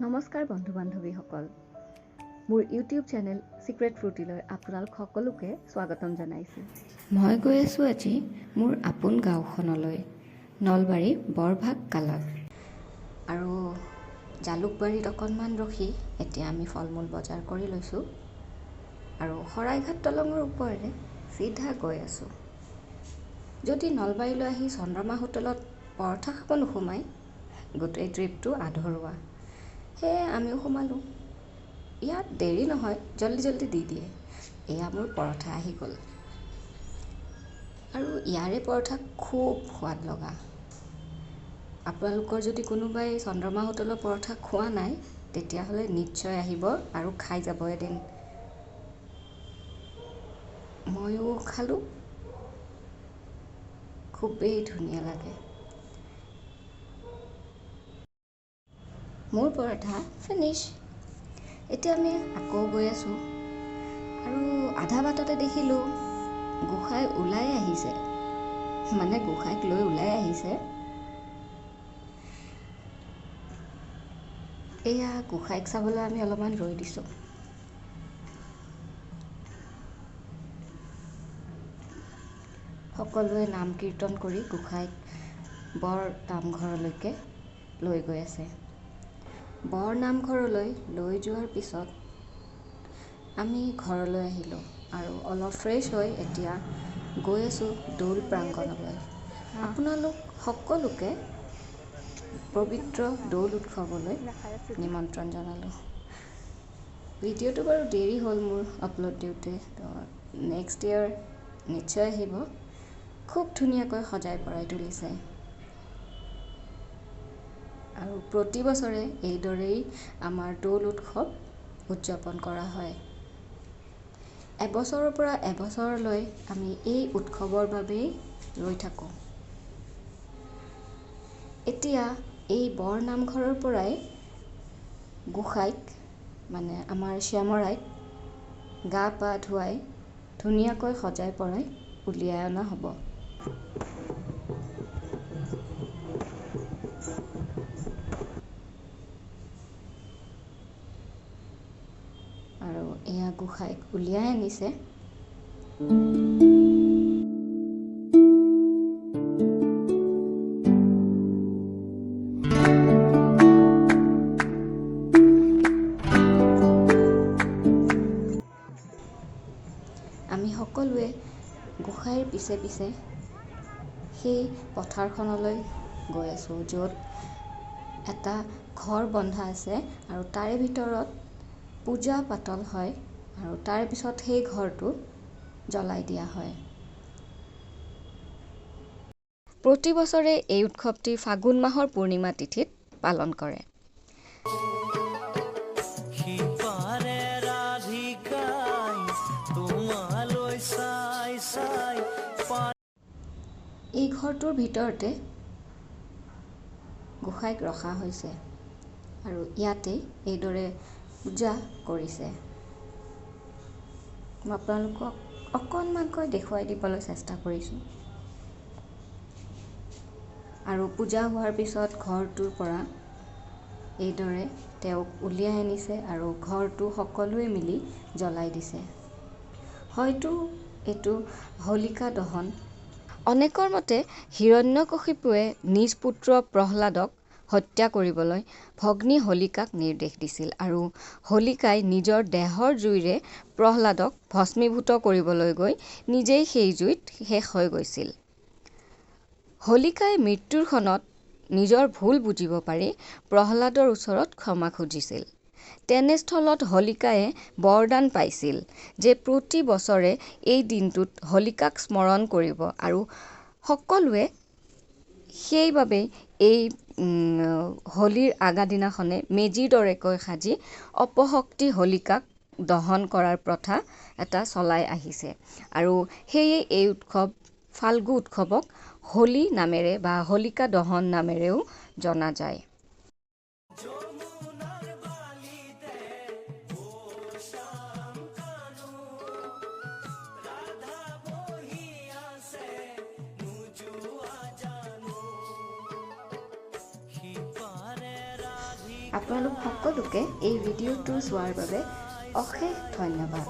নমস্কাৰ বন্ধু বান্ধৱীসকল, মোৰ ইউটিউব চেনেল ছিক্ৰেট ফ্ৰুটিলৈ আপোনালোক সকলোকে স্বাগতম জনাইছোঁ। মই গৈ আছোঁ আজি মোৰ আপোন গাঁওখনলৈ, নলবাৰী বৰভাগ কালত। আৰু জালুকবাৰীত অকণমান ৰখি এতিয়া আমি ফল মূল বজাৰ কৰি লৈছোঁ আৰু শৰাইঘাট দলঙৰ ওপৰেৰে চিধা গৈ আছোঁ। যদি নলবাৰীলৈ আহি চন্দ্ৰমা হোটেলত পৰঠা খাব নোসোমায়, গোটেই ট্ৰিপটো আধৰুৱা। সেয়ে আমিও সোমালোঁ। ইয়াত দেৰি নহয়, জল্দি জল্দি দি দিয়ে। এয়া মোৰ পৰঠা আহি গ'ল আৰু ইয়াৰে পৰঠা খুব সোৱাদ লগা। আপোনালোকৰ যদি কোনোবাই চন্দ্ৰমা হোটেলৰ পৰঠা খোৱা নাই, তেতিয়াহ'লে নিশ্চয় আহিব আৰু খাই যাব এদিন। ময়ো খালোঁ, খুবেই ধুনীয়া লাগে। মোৰ পৰঠা ফিনিছ। এতিয়া আমি আকৌ গৈ আছোঁ আৰু আধা বাটতে দেখিলোঁ গোঁসাই ওলাই আহিছে, মানে গোঁসাইক লৈ ওলাই আহিছে। এয়া গোঁসাইক চাবলৈ আমি অলপমান ৰৈ দিছোঁ। সকলোৱে নাম কীৰ্তন কৰি গোঁসাইক বৰ নামঘৰলৈকে লৈ গৈ আছে। বৰ নামঘৰলৈ লৈ যোৱাৰ পিছত আমি ঘৰলৈ আহিলোঁ আৰু অলপ ফ্ৰেছ হৈ এতিয়া গৈ আছোঁ দৌল প্ৰাংগণলৈ। আপোনালোক সকলোকে পবিত্ৰ দৌল উৎসৱলৈ নিমন্ত্ৰণ জনালোঁ। ভিডিঅ'টো বাৰু দেৰি হ'ল মোৰ আপলোড দিওঁতে, তো নেক্সট ইয়েৰ নিশ্চয় আহিব। খুব ধুনীয়াকৈ সজাই পৰাই তুলিছে আৰু প্ৰতি বছৰে এইদৰেই আমাৰ দৌল উৎসৱ উদযাপন কৰা হয়। এবছৰৰ পৰা এবছৰলৈ আমি এই উৎসৱৰ বাবেই ৰৈ থাকোঁ। এতিয়া এই বৰ নামঘৰৰ পৰাই গোঁসাইক, মানে আমাৰ শ্যামৰাইক গা পা ধুৱাই ধুনীয়াকৈ সজাই পৰাই উলিয়াই অনা হ'ব। আৰু এয়া গোঁসাইক উলিয়াই আনিছে। আমি সকলোৱে গোঁসাইৰ পিছে পিছে সেই পথাৰখনলৈ গৈ আছোঁ, য'ত এটা ঘৰ বন্ধা আছে আৰু তাৰে ভিতৰত পূজা পাতল হয় আৰু তাৰ পিছত সেই ঘৰটো জ্বলাই দিয়া হয়। প্ৰতি বছৰে এই উৎসৱটি ফাগুন মাহৰ পূৰ্ণিমা তিথিত পালন কৰে। সিপাৰে ৰাধিকাই তোমালৈ চাই চাই এই ঘৰটোৰ ভিতৰতে গোঁসাইক ৰখা হৈছে আৰু ইয়াতেই এইদৰে পূজা কৰিছে। মই আপোনালোকক অকণমানকৈ দেখুৱাই দিবলৈ চেষ্টা কৰিছোঁ। আৰু পূজা হোৱাৰ পিছত ঘৰটোৰ পৰা এইদৰে তেওঁক উলিয়াই আনিছে আৰু ঘৰটো সকলোৱে মিলি জ্বলাই দিছে। হয়তো এইটো হোলিকা দহন। অনেকৰ মতে হিৰণ্যকশিপুৱে নিজ পুত্ৰ প্ৰহ্লাদক হত্যা কৰিবলৈ ভগ্নী হোলিকাক নিৰ্দেশ দিছিল আৰু হোলিকাই নিজৰ দেহৰ জুইৰে প্ৰহ্লাদক ভস্মীভূত কৰিবলৈ গৈ নিজেই সেই জুইত শেষ হৈ গৈছিল। হোলিকাই মৃত্যুৰ ক্ষণত নিজৰ ভুল বুজিব পাৰি প্ৰহ্লাদৰ ওচৰত ক্ষমা খুজিছিল। তেনেস্থলত হোলিকায়ে বৰদান পাইছিল যে প্ৰতি বছৰে এই দিনটোত হোলিকাক স্মৰণ কৰিব আৰু সকলোৱে সেইবাবেই এই হোলীৰ আগাদিনাখনে মেজিৰ দৰেকৈ সাজি অপশক্তি হোলিকাক দহন কৰাৰ প্ৰথা এটা চলাই আহিছে আৰু সেয়ে এই উৎসৱ ফাল্গু উৎসৱক হোলী নামেৰে বা হোলিকা দহন নামেৰেও জনা যায়। যমুনাৰ বালিতে অ শ্যাম কানু, ৰাধা বহি আছে নোযোৱা জানো। সিপাৰে ৰাধিকাই আপোনালোক সকলোকে এই ভিডিঅ'টো চোৱাৰ বাবে অশেষ ধন্যবাদ।